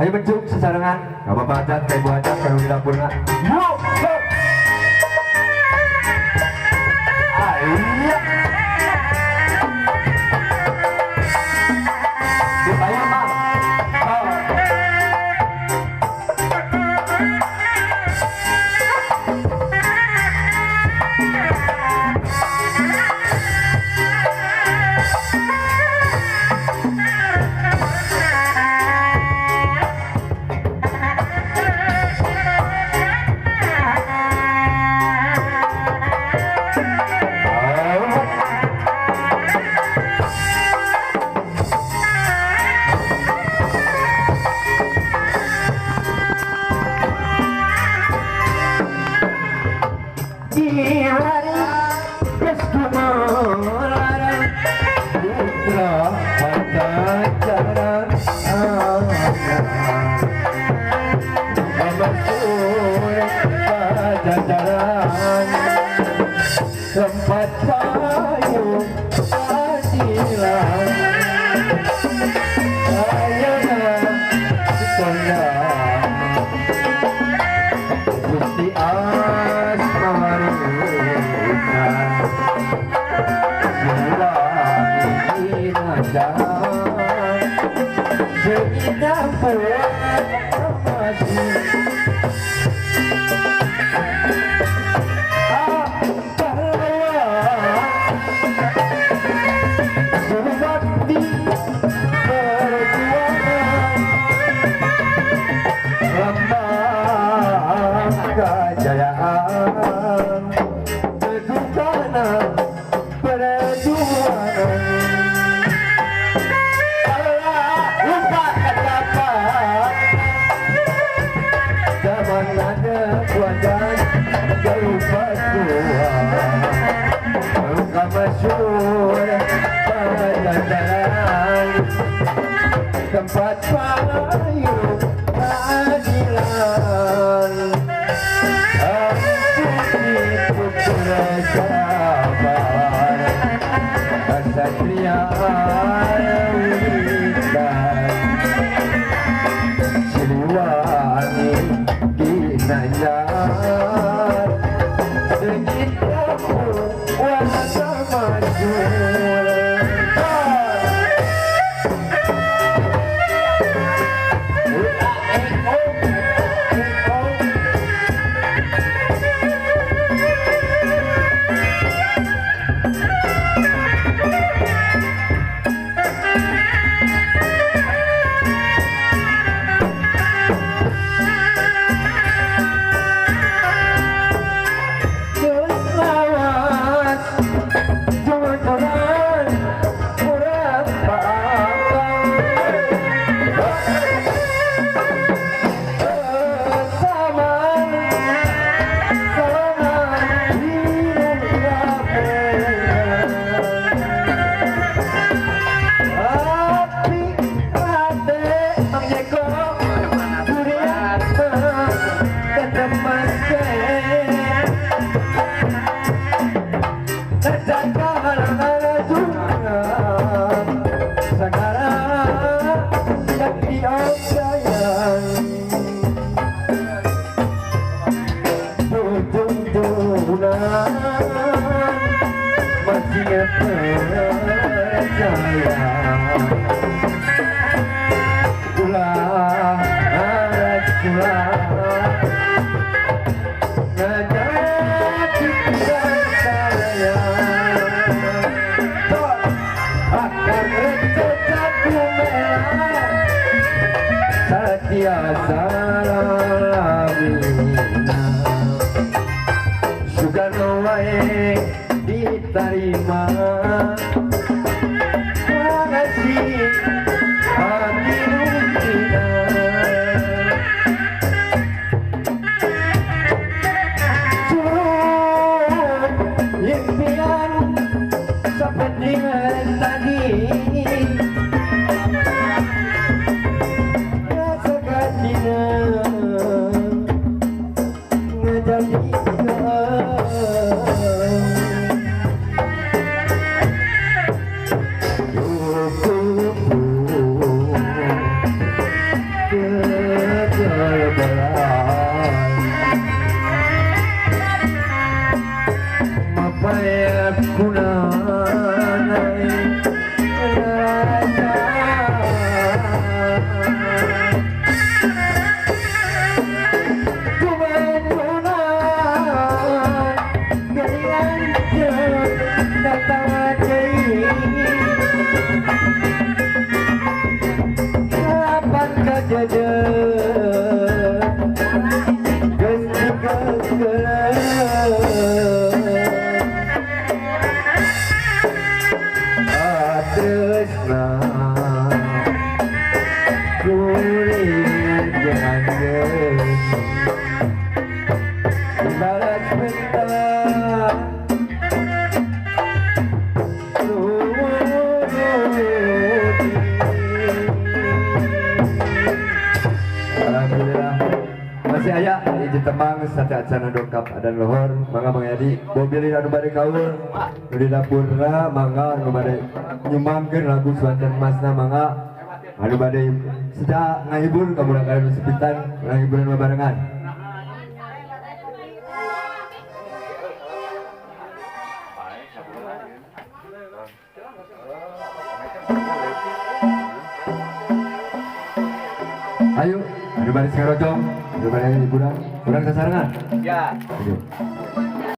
Ayo mencuk sesarengan. Gak apa-apa adat, kayak buat adat, kayak di dapurna. Yuk, go. Ayo. Dibayar, Mang. Oh. Tempat payung keadilan, ayana kondang Gusti Asmarita Siliwangi Ginanjar Seginap masih. Kejayaan kedudukan perjuangan Allah lupa dapat zaman ada kuatan lupa Tuhan engkau masyhur pada jalan tempat payung keadilan. Sabar kesatria widan Siliwangi Ginanjar Segitiga wasa maju. Diterima kasih hati lumina seluruh impian seperti tadi rasa katina ngejadikan. Geus dikeukeuleun. Katresna kuring jeung anjeun balas menta nuruti. Alhamdulillah masih aya hiji tembang sateuacan dongkap adan lohor. Mangga Mang Edi mobil anu bade kaul nu di dapurna, mangga anu bade nyumbangkeun lagu Suanten Masna, mangga anu bade sejak ngahibur ka murangkalih nu sepitan, ngahiburan babarengan. Ayo, anu bade ngarojong, anu bade hiburan, urang sasarengan. Ya. Ayo.